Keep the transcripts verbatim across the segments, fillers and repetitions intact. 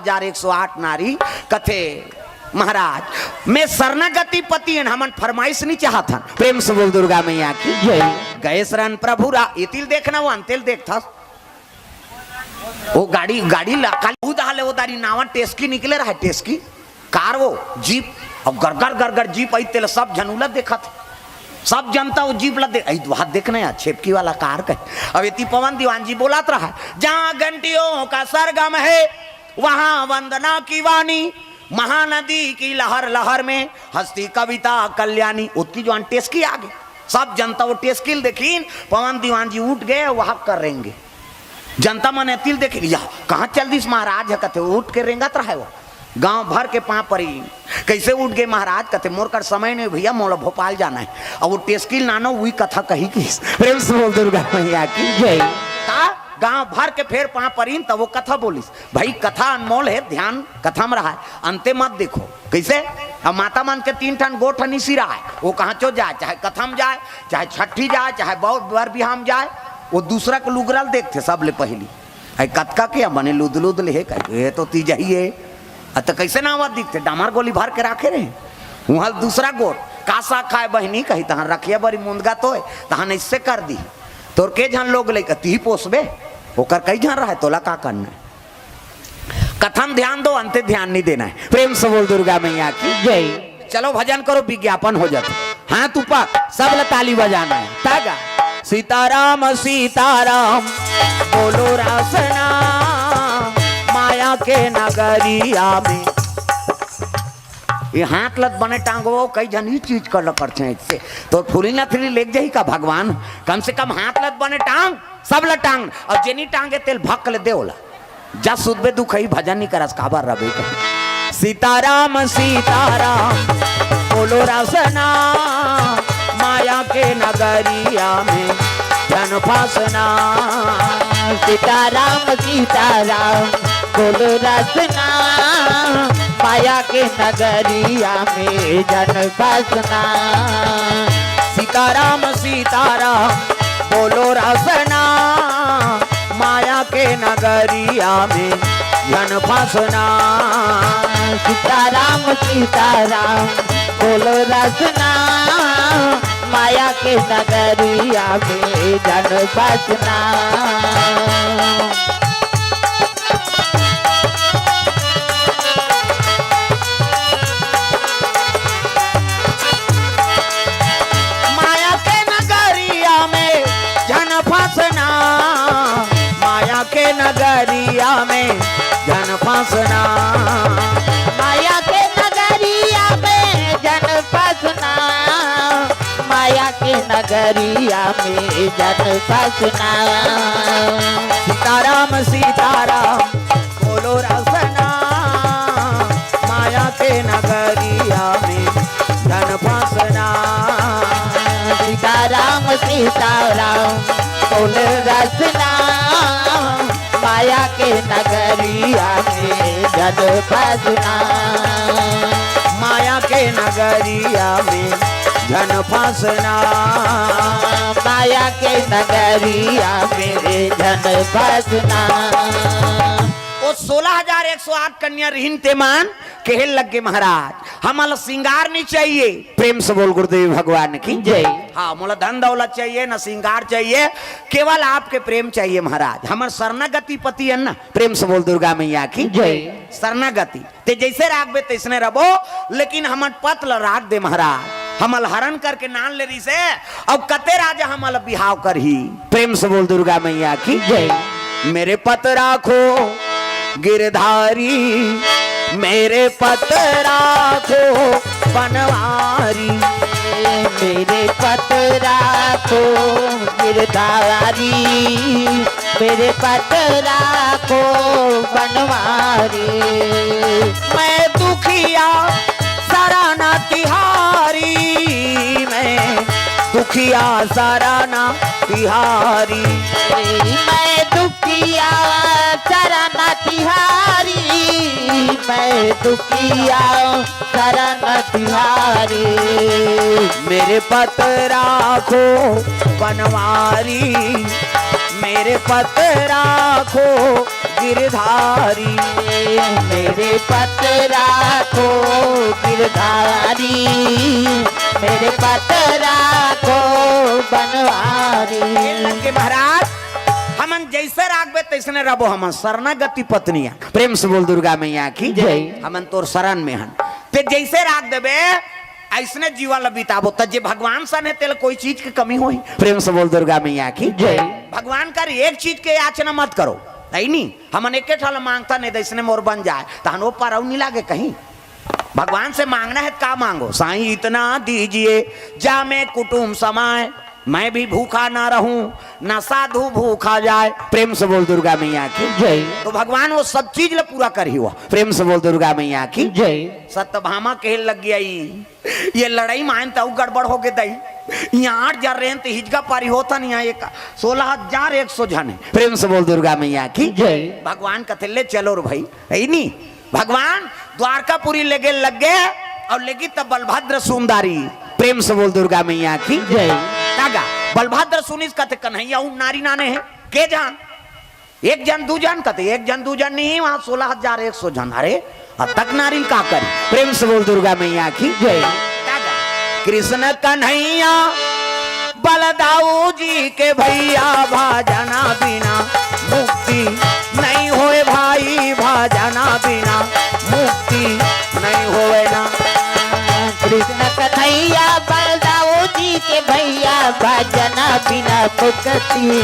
हजार एक सौ आठ नारी। कथे, महाराज, मैं शरणागति पति हन, हमन फरमाइश नहीं चाहत हन। प्रेम से बोल दुर्गा मैया की जय। गए शरण प्रभु रा, ये तिल देखना, वो अंतेल देखथस। वो गाड़ी, गाड़ी ला, काली उदा ले उदारी नावा टेस्की निकले रहा, टेस्की। कार वो, जीप, अउ गरगर गरगर जीप आई, तेला सब झन उला देखत। सब जनता वो जीप ला दे-, आई, वहाँ देखना यार, छेपकी वाला कार कहे। अब एती पवन दीवान जी बोलत रहा, "जहाँ घंटियों का सरगम है, वहाँ वंदना की वाणी, महानदी की लहर लहर में हंसती कविता कल्याणी।" ओतकी जुवान टेस्की आगे। सब जनता वो टेस्की ल देखिन, पवन दीवान जी उठ गए, वहाँ कर रेंगे। जनता मन एती ल देखिन, "या, कहाँ चल दिस महाराज ह?" कथे, उठ के रेंगत रहे वो। गांव भर के पांव परी। "कैसे उठ गए महाराज?" कथे, "मोर कर समय नहीं भैया, मोला भोपाल जाना है।" अब वो टेस्की ल नानो, वही कथा कही किस। प्रेम से बोल दुर्गा मैया की जय। का गांव भर के फेर पांव परीन, तब वो कथा बोलिस। भाई, कथा अनमोल है, ध्यान कथा में रहा है, अंते मत देखो। कैसे? अब माता मन के तीन ठन गोठ निसी रहा है, वो कहाँ चो जाए, चाहे कथा में जाए, चाहे छठी जाए, चाहे बहुत बर बिहाम जाए, वो दूसरा के लुगरा ल देखथे सबले पहली। आई कतका के बने लुद लुद ले हे, कहे, "ये तो तीजही है।" अ, त कैसे नावा दिखथे? डामर गोली भर के राखे रहे। वहाँ दूसरा गोठ, "का साग खाए बहिनी?" कही, "तहाँ रखिया बरी मुंदगा तो है, तहाँ इससे कर दी।" तोर के झन लोग लइका, तीही पोसबे, ओकर कई झन रहे, तोला का करना है? कथा म ध्यान दो, अंते ध्यान नहीं देना है। प्रेम से बोल दुर्गा मैया की जय। चलो भजन करो, विज्ञापन हो जाता। हाथ ऊपर, सब ला ताली बजाना है। तागा, सीताराम सीताराम, बोलो रासना, माया के नगरिया में। ये हाथ लत बने टांगो, कई झन ही चीज कर ल करथे इससे। तो फुली ना फिरी लेग जाही का भगवान? कम से कम हाथ लत बने टांग, सब ल टांग, और जेनी टांगे तेल भक ले दे ओला। जा सुतबे दुखई भजन नहीं करस, काबर रबे कही। सीताराम सीताराम बोलो रासना, माया के नगरिया में झन फंसना। सीताराम सीताराम बोलो रासना, माया के नगरिया में झन फंसना। सीताराम सीताराम बोलो रासना, माया के नगरिया में झन फंसना। सीताराम सीताराम बोलो रासना, माया के नगरिया में झन फंसना। माया के नगरिया में झन फंसना, माया के नगरिया में झन फंसना। माया के नगरिया में झन फंसना, माया के नगरिया में झन फंसना। सीताराम सीताराम बोलो रासना, माया के नगरिया में झन फंसना। सीताराम सीताराम बोलो रासना, माया के नगरिया में झन फंसना। माया के नगरिया में झन फंसना। माया के नगरिया में झन फंसना। वो सोलह हजार एक सौ आठ कन्या रिहिन तेमन कहे लगे, महाराज, हमला श्रृंगार नहीं चाहिए। प्रेम से बोल गुरुदेव भगवान की जय। हाँ, मोला धन दौलत चाहिए, ना श्रृंगार चाहिए, केवल आपके प्रेम चाहिए महाराज। हमर शरणागति पति है ना, प्रेम से बोल दुर्गा मैया की जय। शरणागति ते जैसे राखबे तैसने रबो, लेकिन हमर पत ल राख दे महाराज। हमल हरण करके नान ले रिसे, अब कते राजा हमल बिहाव करही। प्रेम से बोल दुर्गा मैया की जय। मेरे पत राखो गिरधारी, मेरे पत राखो बनवारी। मेरे पत राखो गिरधारी, मेरे पत राखो बनवारी। मैं दुखिया सरन तिहारी, मैं दुखिया सरन तिहारी। मैं दुखिया सरन तिहारी, मैं दुखिया सरन तिहारी। मेरे पत राखो बनवारी, मेरे पत राखो गिरधारी। मेरे पतरा को गिरधारी, मेरे पतरा को बनवारी। के महाराज, हमन जैसे राखबे तैसने रहबो, हमन शरणागति पत्निया। प्रेम से बोल दुर्गा मैया की जय। हमन तोर शरण में हन, ते जैसे राख देबे ऐसने जीवन ल बिताबो। त जे भगवान सन हे, तेला कोई चीज के कमी होही? प्रेम से बोल दुर्गा मैया की जय। भगवान कर एक चीज के याचना मत करो, है नी? हमन एके ठा ल मांगथन, नहीं त अइसने मोर बन जाए, तहन ओ पार अउ नी लागे कहीं। भगवान से मांगना है त का मांगो? साईं इतना दीजिए, जामे कुटुम समाए, मैं भी भूखा ना रहूं, ना साधु भूखा जाए। प्रेम से बोल दुर्गा मैया की जय। तो भगवान वो सब चीज ल पूरा करही वो। प्रेम से बोल दुर्गा मैया की जय। सत्यभामा कहे लग गई, ये लड़ई मायन त अउ गड़बड़ होगे दई। इहां आठ हजार रहेन त हिजगा पारी होथन, इहां एक सोलह हजार एक सौ झन हे। प्रेम से बोल दुर्गा मैया की जय। भगवान कथे ले चलो रे भाई, है नी? भगवान द्वारकापुरी लेगे लग गे अउ लेगी तब बलभद्र सुनदारी। प्रेम से बोल दुर्गा मैया की जय। कागा बलभद्र सुनिस कथे कन्हैया उ नारी नाने हे, के जान एक झन दू झन कथे, एक झन दू झन नहीं, वहां सोलह हजार एक सौ झन। अरे, अतक नारी ल का करी? प्रेम से बोल दुर्गा मैया की जय। कृष्ण कन्हैया बलदाऊ जी के भैया, भजना बिना मुक्ति नहीं होए भाई, भजना बिना मुक्ति नहीं होए ना। कृष्ण कन्हैया बलदाऊ जी के भैया, भजना बिना मुक्ति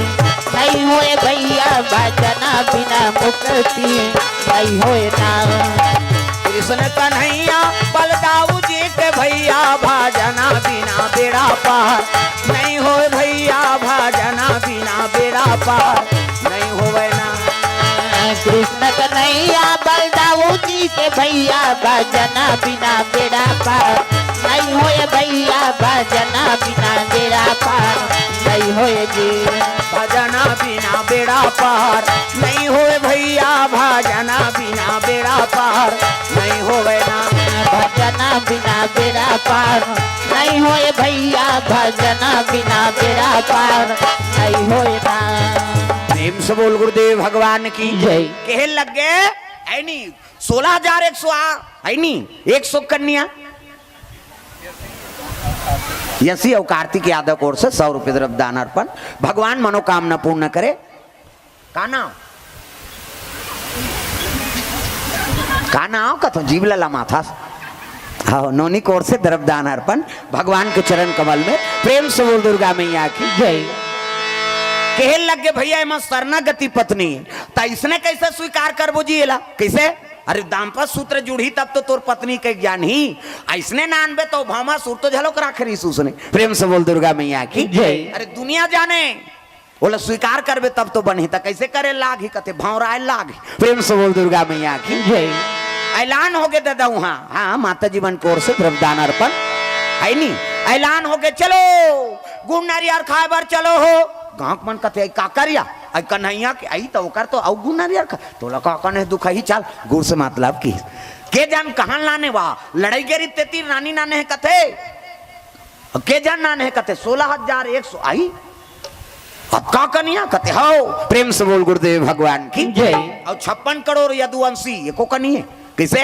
नहीं होए भैया, भजना बिना मुक्ति नहीं होए ना। कृष्ण कन्हैया बलदाऊ जी के भैया, भजना बिना बेड़ा पार नहीं होए भैया, भजना बिना बेड़ा पार नहीं होए ना। कृष्ण कन्हैया बलदाऊ जी के भैया, भजना बिना बेड़ा पार नहीं होए भैया, भजना बिना बेड़ा पार नहीं होए जी। भजना बिना बेड़ा पार नहीं होए भैया, भजना बिना बेड़ा पार नहीं होए ना। भजना बिना बेड़ा पार नहीं होए भैया, भजना बिना बेड़ा पार नहीं होए ना। प्रेम से बोल गुरुदेव भगवान की जय। कहे लग गे, ऐ नी, सोलह हजार एक सौ आ, है नी, एक सौ कन्या। यसी अउ कार्तिक यादव की ओर से सौ रुपये द्रव्य दान अर्पण। भगवान मनोकामना पूर्ण करे। का नाम? का नाम कथो जीव लला माथा। हाँ, नोनी की ओर से द्रव्य दान अर्पण भगवान के चरण कमल में। प्रेम से बोल दुर्गा मैया की जय। कहे लग गे भैया, एमा शरणागति पत्नी, त इसने कैसे स्वीकार करबो जी एला? कैसे? अरे, दाम्पत्य सूत्र जुड़ही तब तो तोर पत्नी के ज्ञान ही। अइसने नानबे तो भामा सुर तो झलोक राखे रहिस उसने। प्रेम से बोल दुर्गा मैया की जय। अरे, दुनिया जाने, ओला स्वीकार करबे तब तो बनही, त कैसे करे लागही, कथे भौंराए लागही। प्रेम से बोल दुर्गा मैया की जय। ऐलान होगे ददा उहाँ, हाँ, माता जी मन की ओर से द्रव्यदान अर्पण, है नी? ऐलान होगे, चलो, गुड़ नारियर खाए बर चलो हो। गाँव के मन कथे, "आई का करिया? आई कन्हैया के, आई त ओकर तो अउ गुड़ नारियर खा, तोला का कने दुख ही, चल।" गुड़ से मतलब की, के जान कहाँ लाने वा, लड़ई गेरी तेती रानी नाने हे कथे, के जान नाने हे कथे, सोलह हजार एक सौ आई, अब का कनिया कथे, "हौ।" प्रेम से बोल गुरुदेव भगवान की जय। अउ छप्पन करोड़ यदुवंशी, एको कनिये, कैसे?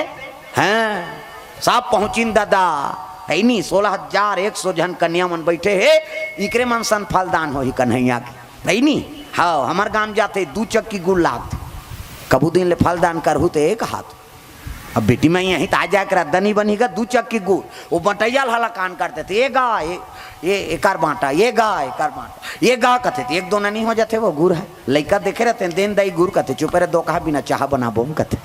हाँ, सब पहुँचिन दादा, है नी, सोलह हजार एक सौ झन कन्या मन बैठे हे, इकरे मन सन फलदान होही कन्हैया के, है नी? हाँ, हमर गाम जाथे, दू चक्की गुड़ लागथे, कभू दिन ले फलदान करहू ते एक हाथ। अब बेटी मैं यहीं त आ जाए के रद्दा नहीं बनी गा, दू चक्की गुड़, वो बटैया ल हला कान करते थे, "ये गा, ये, ये एकर बांटा, ये गा, एकर बांटा, ये गा," कथे थे, एक दो ननी हो जाथे, वो गुड़ है। लइका देखे रहते हैं, "देन दाई गुड़," कथे, "चुप रहे, दो कहा बिना चाह बनाबो," कथे,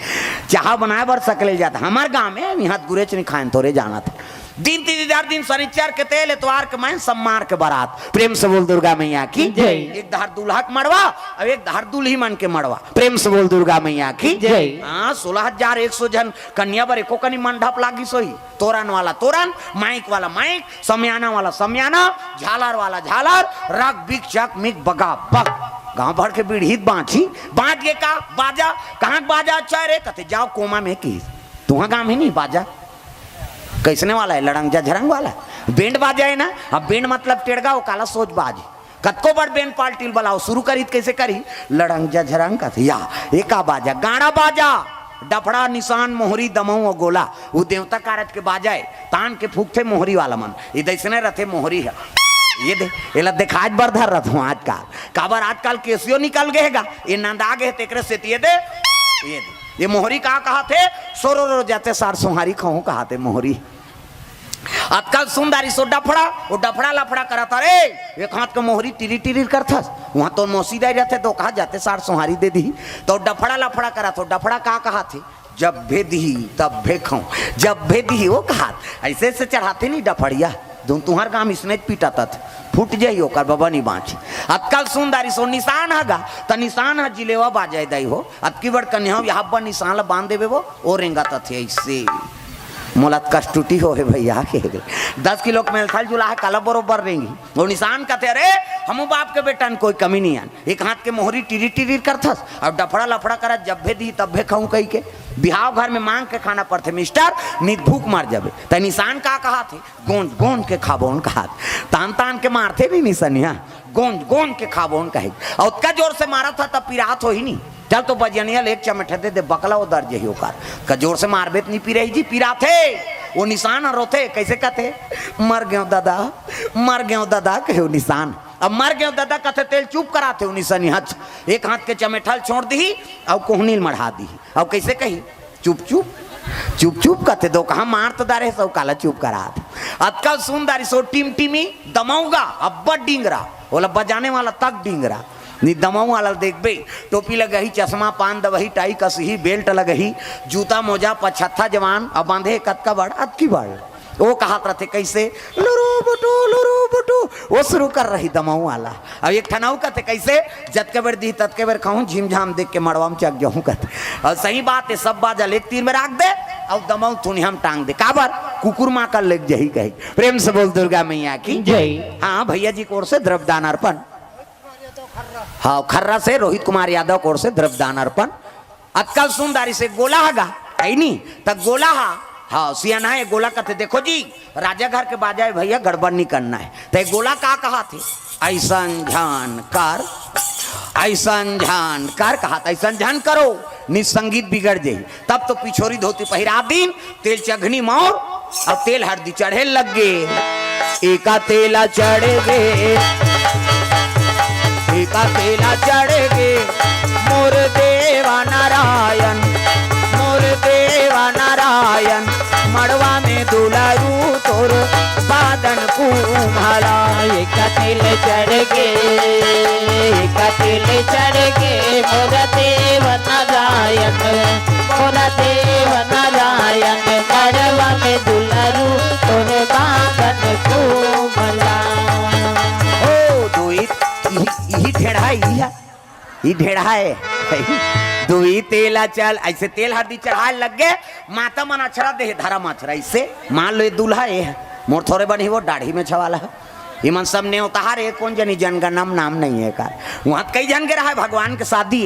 चाह बनाए बर सकले जाता। हमार गाँव में यहाँ गुरेच नहीं खाएन, थोड़े जाना था। दिन तीन चार दिन शनिचर के तेल, एतवार के मैं सम्मार के बारात। प्रेम से बोल दुर्गा मैया की जय। एक धार दूल्हा के मड़वा, अब एक धार दूल्ही मन के मड़वा। प्रेम से बोल दुर्गा मैया की जय। हाँ, सोलह हजार एक सौ झन कन्या बर एको कनी मंडप लागिस होही। तोरन वाला तोरन, माइक वाला माइक, समियाना वाला समियाना, झालर वाला झालर, रग बिक चक मिक बगा बग। गांव भर के बीड़हित बांची, बांच गे का बाजा, कहाँ के बाजा अच्छा है रे? कथे, "जाओ कोमा में की, तुहा गांव में नहीं बाजा।" कैसने वाला है? लड़ंग झझरंग वाला। बैंड बाजा है ना, अब बैंड मतलब टेड़गा, वो काला सोच बाज। कतको बड़ बैंड पार्टी ल बलाओ, शुरू करी त कैसे करी? लड़ंग झझरंग कथे, या, एका बाजा, गाड़ा बाजा। डफड़ा, निसान, मोहरी, दमऊ अउ गोला, वो देवता कारज के बाजा ए, तान के फूकथे मोहरी वाला मन। ये दइसने रथे मोहरी ह। ये दे, एला देखाज बर धर रथों आजकाल। काबर आजकाल केसियो निकल गे हे गा, ये नंदा गे हे, तेकरे सेती ये दे, ये दे। ये मोहरी का कहाथे? सोरो रो जाते सार सोहारी खाहूं कहाथे मोहरी। अतका ल सुन दारिस ओ डफड़ा, वो डफड़ा लफड़ा करत हे, अरे, एक हाथ के मोहरी टिरी टिरी करथस, वहां तो मौसी दाई रथे, तो कहा जाते सार सोहारी दे दी, तो डफड़ा लफड़ा करत हो, डफड़ा का कहाथे? जब भे दिही, तब भे खाऊं, जब भे दिही, वो कहात, ऐसे ऐसे चढ़ाथे नहीं डफड़िया, धुन तुहर गाम इसने पीटत, फूट जाही ओकर बबा नहीं बांची। अतका ल सुन दारिस ओ निसान ह गा, त निसान ह जिलेवा बाजे दाई हो, अतकी बड़ कन्या हो, यहाँ पर निसान ल बांध देबे वो, ओ रेंगत अथे ऐसे। मोला कष्टुटी हो हे भैया के। दस किलो के मेलथल जुला हे, काला बरोबर रेंगी। वो निसान कथे, अरे, हमू बाप के बेटा न कोई कमी नहीं आन। एक हाथ के मोहरी टिरी टिरी करथस, अउ डफड़ा लफड़ा करत जब भे दी तब भे खाऊं कही के। बिहाव घर में मांग के खाना पड़थे मिस्टर, नित भूख मर जाबे। त निसान का कहाथे? गोंज गोंज के खाबोन कहात। तान तान के मारथे नहीं निसनिया, गोंज गोंज के खाबोन कहे। अउ ओतका जोर से मारत ह, तब पिरात होही नहीं। चल तो बजनिया ले एक चमेठा दे दे, बकला उदर जही ओकर। का जोर से मारबे त नहीं पिरही जी, पिराथे। वो निसान ह रोथे, कैसे कथे? मर गयो दादा, मर गयो दादा, कहे वो निसान। अब मर गयो दादा कथे तेल चुप कराथे वो निसनिया। एक हाथ के चमेठा ल छोड़ दिही, अउ कोहनी ल मढ़ा दिही। अउ कैसे कही? चुप चुप, चुप चुप कथे, दो कहा मार तो दारे, सब काला चुप करात। अतका ल सुन दारिस ओ टिमटिमी, दमऊ गा, अब्बड़ डिंगरा, ओला बजाने वाला तक डिंगरा। नी दमऊ वाला ल देखबे, टोपी लगही, चश्मा, पान दवही, टाई कसही, बेल्ट लगही, जूता मोजा, पछत्था जवान, अब बांधे कतका बड़, अतकी बड़। वो कहात रथे कैसे, लुरु बुटु, लुरु बुटु, वो शुरू कर रही दमऊ वाला। अब एक ठन अउ कथे कैसे, जतके बेर दी ततके बेर खाऊं, झिमझाम देख के मड़वा में चक जाऊं कथे। अउ सही बात हे, सब बाजा ल एक तीर में राख दे, अउ दमऊ थुनिया में टांग दे। काबर? कुकुर मां कर लेग जही कही। प्रेम से बोल दुर्गा मैया की। जय। हाँ, भैया जी के ओर से द्रव्य दान अर्पण। हाँ, खर्रा से रोहित कुमार यादव के ओर से द्रव्य दान अर्पण। अतका ल सुन दारिस ए गोला ह गा, है नी? त गोला ह, हाँ, सियान हे, गोला कथे, देखो जी, राजा घर के बाजा हे भैया, गड़बड़ नहीं करना हे। त ए गोला का कहाथे? ऐसन झन कर, ऐसन झन कर कहात, ऐसन झन करो, नी संगीत बिगड़ जाही। तब तो पिछोरी धोती पहिरा दीन, तेल चघनी मौर, अउ तेल हरदी चढ़े लग गे। एका तेला चढ़ गे, एका तेला चढ़ गे, मोर देवा नारायण, मोर देवा नारायण, मड़वा में दुलारू तोर बादन कुम्हला। एका तेल चढ़ गे, एका तेल चढ़ गे, मोर देवा नारायण, मोर देवा नारायण, मड़वा में दुलारू तोर बादन कुम्हला। ओ, दुई, इही, इही ढेढ़ा, इही, ई ढेढ़ा हे। दुई तेला चल, ऐसे तेल हरदी चढ़ाए लग गे, माता मन अछरा दे, धरम अछरा, ऐसे मान लो ये दूल्हा ये हे, मोर थोरे बनी वो दाढ़ी में छवाला हे। इमन सब नेवतार हे, कोन जनी जनगणम नाम नहीं हे का। वहां त कई झन के रहा हे भगवान के शादी,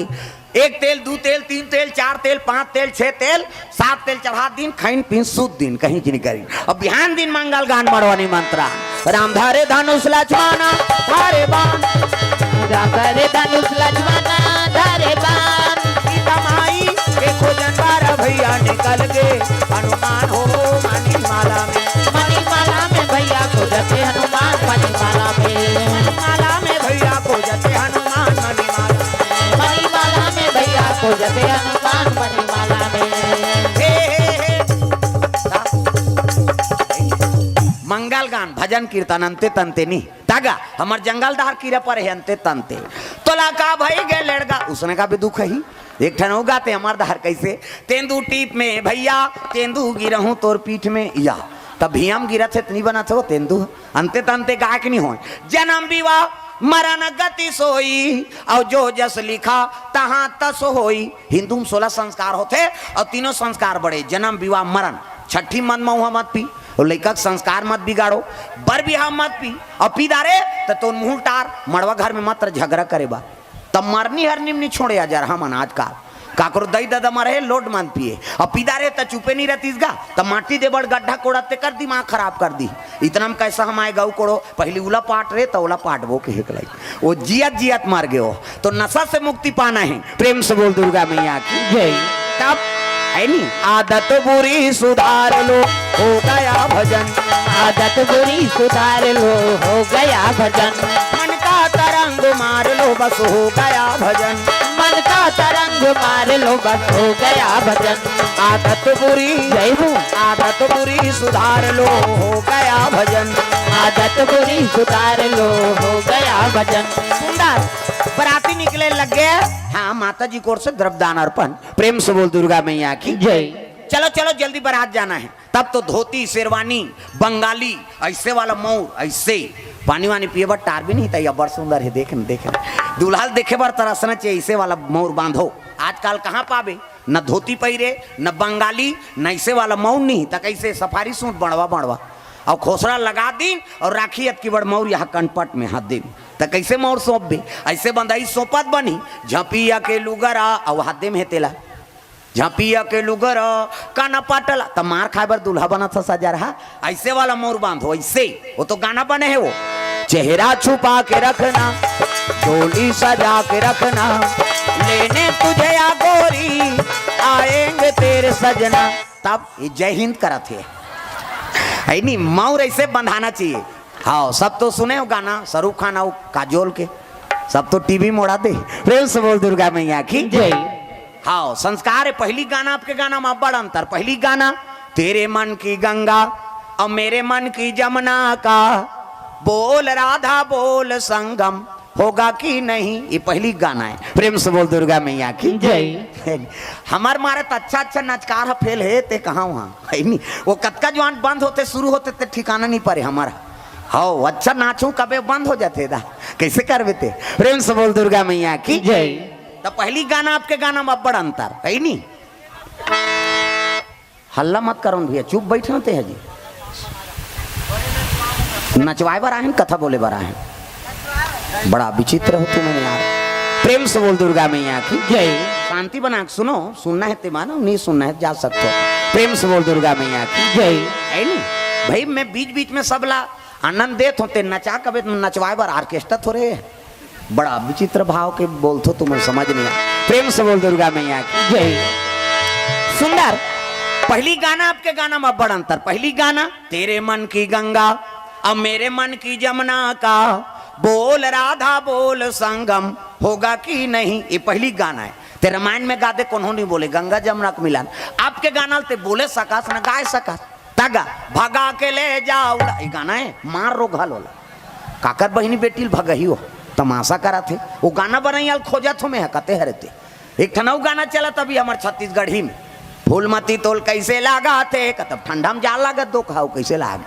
एक तेल, दू तेल, तीन तेल, चार तेल, पांच तेल, छह तेल, सात तेल चढ़ा दिन, खइन पीन सूत दिन, कहीं जिन करी। अब बिहान दिन मंगल गान मड़वा निमंत्रण। राम धरे धनुष लक्ष्मण धरे बाण। राम धरे धनुष लक्ष्मण धरे बाण। सीता माई के खोजन बारा भैया निकल गे। हनुमान हो मणिमाला में। मणिमाला में भैया खोजते हनुमान मणिमाला में। मणिमाला में भैया खोजते हनुमान मणिमाला। मणिमाला में भैया खोजते हनुमान मणिमाला में। हे, हे, हे। मंगल गान, भजन कीर्तन अंते तंते नी। तागा, हमर जंगल डहर कीरा परे हे अंते तंते। तोला का भई गे लेड़गा, उसने का भी दुख ही। एक ठन हो गाते हमर डहर कैसे, तेंदू टीप में भैया, तेंदू गिरहूं तोर पीठ में या। तब भीम गिरत हे त नी बनत हे वो तेंदू। अंते तंते गाय के नी होय। जन्म विवाह मरण गति सोई, अउ जो जस लिखा तहां तस होई। हिंदू में सोलह संस्कार होथे, अउ तीनों संस्कार बड़े, जन्म विवाह मरण। छठी मत मऊहा मत पी, अउ लइका के संस्कार मत बिगाड़ो, बर बिहाव मत पी, अउ पी दारे त तोन मुंह टार, मड़वा घर में मत झगड़ा करे बर। तब मरनी हरनी में नी छोड़े अजर हमन आजकाल। काकरो दई ददा मरे हे, लोट मन पिए। अब पिदा रे त चुपे नी रहतीस गा, त माटी दे बड़ गड्ढा कोड़त तेकर दिमाग खराब कर दी। इतना में कैसा हम आए गऊ कोड़ो, पहली उला पाट रे, त ओला पाटबो के हेकलाई। वो जियत जियत मर गयो। तो नशा से मुक्ति पाना है। प्रेम से बोल दुर्गा मैया की। जय। तब है नी? आदत बुरी सुधार लो, हो गया भजन। आदत बुरी सुधार लो, हो गया भजन। मन का तरंग मार लो, बस हो गया भजन। मन का तरंग मार लो, बस हो गया भजन। आदत बुरी, जय हो। आदत बुरी सुधार लो, हो गया भजन। आदत बुरी सुधार लो, हो गया भजन। सुंदर बराती निकले लग गए। हाँ, माता जी की ओर से द्रव्यदान अर्पण। प्रेम से बोल दुर्गा मैया की जय। चलो, चलो, जल्दी बारात जाना है। तब तो धोती, शेरवानी, बंगाली, ऐसे वाला मौर, ऐसे पानी वानी पिए बर टार भी नहीं था। ये बड़ सुंदर है, देख न, देख न। दूल्हा ल देखे बर तरसना चाहिए, ऐसे वाला मौर बांधो। आजकल कहाँ पाबे? न धोती पहिरे, न बंगाली, न ऐसे वाला मौर नहीं, त कैसे सफारी सूट बड़वा बड़वा। और खोसरा लगा दिन और राखी अतकी बड़ मौर यहाँ कनपट में हाथ दे, त कैसे मौर सौंपबे? ऐसे बंदाई सौंपत बनी, झपिया के लुगरा, और हाथ दे में हे तेला। झपिया के लुगरा, काना पाटला, त मार खाए बर दूल्हा बनत ह सजा रहा। ऐसे वाला मौर बांधो, ऐसे। वो तो गाना बने है वो। चेहरा छुपा के रखना, डोली सजा के रखना, लेने तुझे या गोरी, आएंगे तेरे सजना। तब ये जय हिंद करत हे। है नी, मौर ऐसे बंधाना चाहिए। हाँ, सब तो सुने हो गाना शाहरुख खान और काजोल के, सब तो टीवी मोड़ा दे। प्रेम से बोल दुर्गा मैया की जय। हाँ, संस्कार है। पहली गाना आपके गाना में बड़ अंतर। पहली गाना तेरे मन की गंगा और मेरे मन की जमुना का, बोल राधा बोल संगम होगा कि नहीं, ये पहली गाना है। प्रेम से बोल दुर्गा मैया की जय। हमार मारे त अच्छा अच्छा नचकार ह फेल हे, ते कहाँ वहाँ है नी? वो कतका जवान बंद होते शुरू होते ते ठिकाना नहीं पड़े हमारा। हौ, अच्छा नाचू कबे बंद हो जाते दा, कैसे करबे ते? प्रेम से बोल दुर्गा मैया की जय। त पहली गाना आपके गाना में बड़ अंतर है नी। हल्ला मत करो न भैया, चुप बैठ रहते हैं जी। नचवाए बर आहे न, कथा बोले बर आहे न? बड़ा विचित्र हो तुम यार। प्रेम से बोल दुर्गा मैया की जय। शांति बना के सुनो, सुनना है ते मानो, नहीं सुनना है जा सकते हो। प्रेम से बोल दुर्गा मैया की जय। है नी भाई, मैं बीच बीच में सबला आनंद देत हों, ते नचा कबे त नचवाए बर ऑर्केस्ट्रा थोरे। बड़ा विचित्र भाव के बोलथो, तुमन समझ नहीं आ। प्रेम से बोल दुर्गा मैया की जय। सुंदर। पहली गाना आपके गाना में बड़ अंतर। पहली गाना तेरे मन की गंगा, अब मेरे मन की जमुना का, बोल राधा बोल संगम होगा कि नहीं, ये पहली गाना है। ते रामायण में गा दे, कोनो नहीं बोले, गंगा जमुना का मिलान। आपके गाना ते बोले सकस न गाए सकस। तगा भगा के ले जा उड़ा, ये गाना है, मार रो घाल वाला। काकर बहिनी बेटी ल भगही हो, तमाशा करा थे। वो गाना बनाई आल खोजत हो मैं कते हरे ते। एक ठन अउ गाना चलत अभी हमर छत्तीसगढ़ी में, फूलमती तोल कैसे लागा थे, कतब ठंडा में जा लागत दो खाओ कैसे लाग,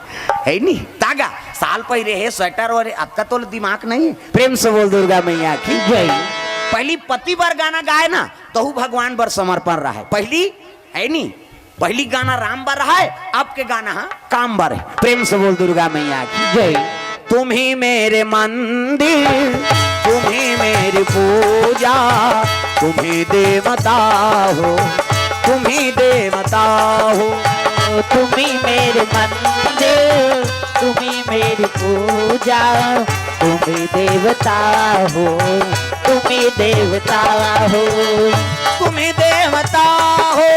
है नी? तागा साल पहिरे हे स्वेटर और अतका तोल दिमाग नहीं है। प्रेम से बोल दुर्गा मैया की जय। पहली पति बर गाना गाए ना, तहु भगवान बर समर्पण रहे। पहली, है नी, पहली गाना राम बर है, आपके गाना हा काम बर है। प्रेम से बोल दुर्गा मैया की जय। तुम ही मेरे मंदिर, तुम ही मेरी पूजा, तुम ही देवता हो, तुम ही देवता हो। तुम ही मेरे मंदिर, तुम ही मेरी पूजा, तुम ही देवता हो, तुम ही देवता हो। तुम ही देवता हो,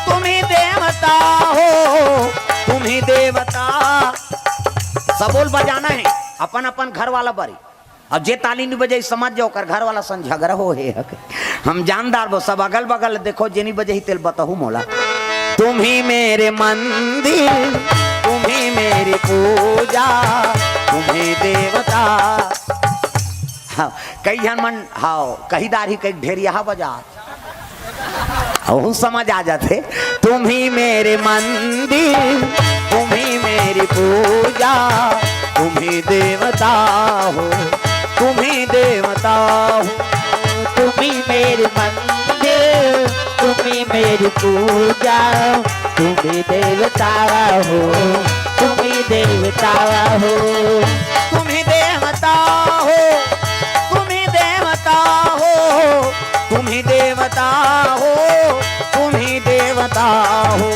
तुम ही देवता हो, तुम ही देवता। सबोल बजाना है अपन अपन घर वाला बरी। अब जे ताली नहीं बजाई, समझ जाओ, ओकर घर वाला संग झगड़ा हो हे हके। हम जानदार बो, सब अगल बगल देखो, जे नहीं बजाई, तेल बताहू मोला। तुम ही मेरे मंदिर, तुम ही मेरी पूजा, तुम ही देवता। हाँ, कई झन मन, हाँ, कही दार ही कई ढेरिया बजा। ओहू समझ आ जाथे। तुम ही मेरे मंदिर, तुम ही मेरी पूजा, तुम ही देवता हो, तुम ही देवता हो। तुम ही मेरे मंदिर, तुम ही मेरी पूजा, तुम ही देवता हो, तुम ही देवता हो। तुम ही देवता हो, तुम ही देवता हो, तुम ही देवता हो, तुम ही देवता हो।